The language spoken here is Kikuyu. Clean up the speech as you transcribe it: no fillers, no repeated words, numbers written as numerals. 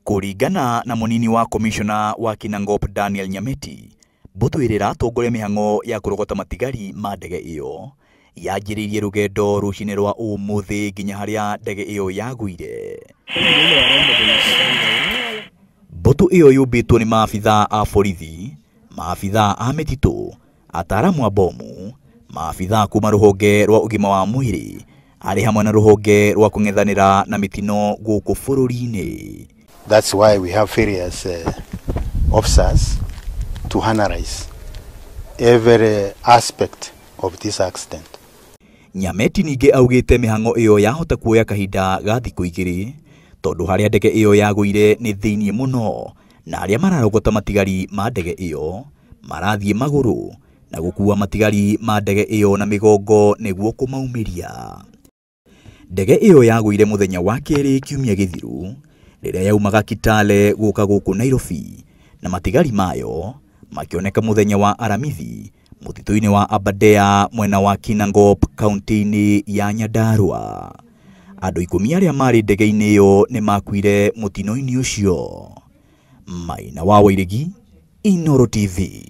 Kũringana na mũnini wa komishona wa Kinangop Daniel Nyameti, mbũtũ ĩrĩa ĩratongoria mĩhang'o ya kũrogota matigari ma ndege ĩyo yanjĩrĩirie rũgendo rũcinĩ rwa ũmũthĩ nginya harĩa ndege ĩyo yagũire. Mbũtũ ĩyo yũmbĩtwo nĩ maabithaa a borithi, maabithaa a mĩtitũ, ataaramu a bomu, maabithaa kuma rũhonge rwa ũgima wa mwĩrĩ arĩ hamwe na rũhonge rwa kũng'ethanĩra na mĩtino gũkũ bũrũri-inĩ. That's why we have various officers to analyze every aspect of this accident. Nyameti ningĩ augĩte mĩhang'o ĩyo yahota kuoya kahinda ga thikũ 2 tondũ harĩa ndege ĩyo yagũire nĩ thĩiniĩ mũno na arĩa mararogota matigari ma ndege ĩyo marathiĩ magũrũ na gũkua matigari ma ndege ĩyo na mĩgongo nĩguo kũmaumĩria. Ndege ĩyo yagũire mũthenya wa kerĩ kiumia gĩthiru rĩrĩa yaumaga Kitale gũka gũkũ Nairobi na matigari mayo makĩoneka mũthenya wa Aramithi mũtitũ-inĩ wa Aberdare mwena wa Kinangop kaunti-inĩ ya Nyandarua. Andũ 10 arĩa marĩ ndege-inĩ ĩyo nĩ makuire mũtino-inĩ ũcio. Maina wa Wairegi, Inooro TV.